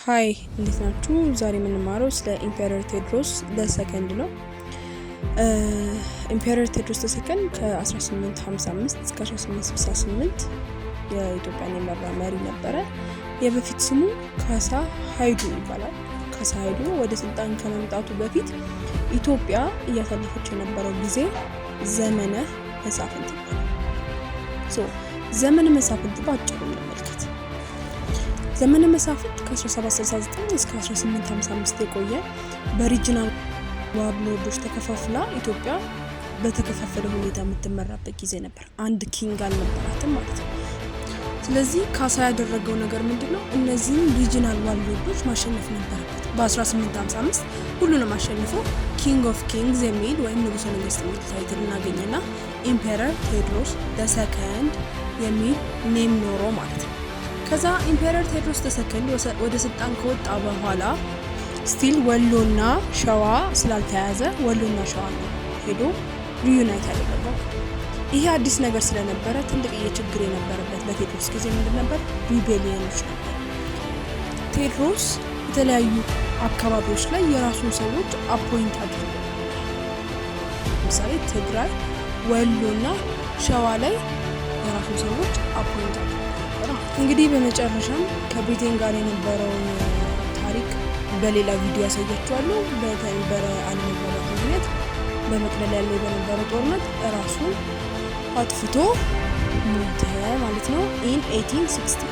Hi፣ እንዴት ናችሁ? ዛሬ የምንማረው ስለ Emperor ቴዎድሮስ the Second ነው። Emperor ቴዎድሮስ the Second ከ1855 እስከ 1868 የኢትዮጵያን የመራ መሪ ነበረ። የበፊት ስሙ ካሳ ሀይሉ ይባላል። ካሳ ሀይሉ ወደ ስልጣን ከመምጣቱ በፊት ኢትዮጵያ እያሳለፈች የነበረው ጊዜ ዘመነ መሳፍንት ይባላል። So ዘመነ መሳፍንት በአጭሩ እንመልከት። ዘመነ መሳፍንት ከ1769 እስከ 1855 የቆየ፣ በ regional warlord ኦች ተከፋፍላ ኢትዮጵያ በተከፋፈለ ሁኔታ የምትመራበት ጊዜ ነበር። አንድ king አልነበራትም ማለት ነው። ስለዚህ ካሳ ያደረገው ነገር ምንድን ነው? እነዚህን regional warlord ኦች ማሸነፍ ነበረበት። በ1855 ሁሉንም አሸንፎ King of Kings የሚል ወይም ንጉሰ ነገስት የሚል title እናገኘና Emperor ቴዎድሮስ the Second የሚል name ኖሮ ማለት ነው። ከዛ Emperor ቴዎድሮስ the Second ወደ ስልጣን ከወጣ በኋላ still ወሎና ሸዋ ስላልተያዘ ወሎና ሸዋ ነው ሄዶ reunite ያደረገው። ይሄ አዲስ ነገር ስለነበረ ትልቅ ችግር የነበረበት በቴዎድሮስ ጊዜ ምንድን ነበር? Rebellion ኖች ነበር። ቴዎድሮስ የተለያዩ አካባቢዎች ላይ የራሱን ሰዎች appoint አድርጎ፣ ለምሳሌ ትግራይ፣ ወሎና ሸዋ ላይ የራሱን ሰዎች appoint አድርጎ ነበር። እንግዲህ በመጨረሻም ከብሪቴን ጋር የነበረውን ታሪክ በሌላ ቪዲዮ ያሳያችኋለሁ። በነበረ አለመግባባት ምክንያት በመቅደላ ያለው በነበረው ጦርነት ራሱን አጥፍቶ ሞተ ማለት ነው in 1868።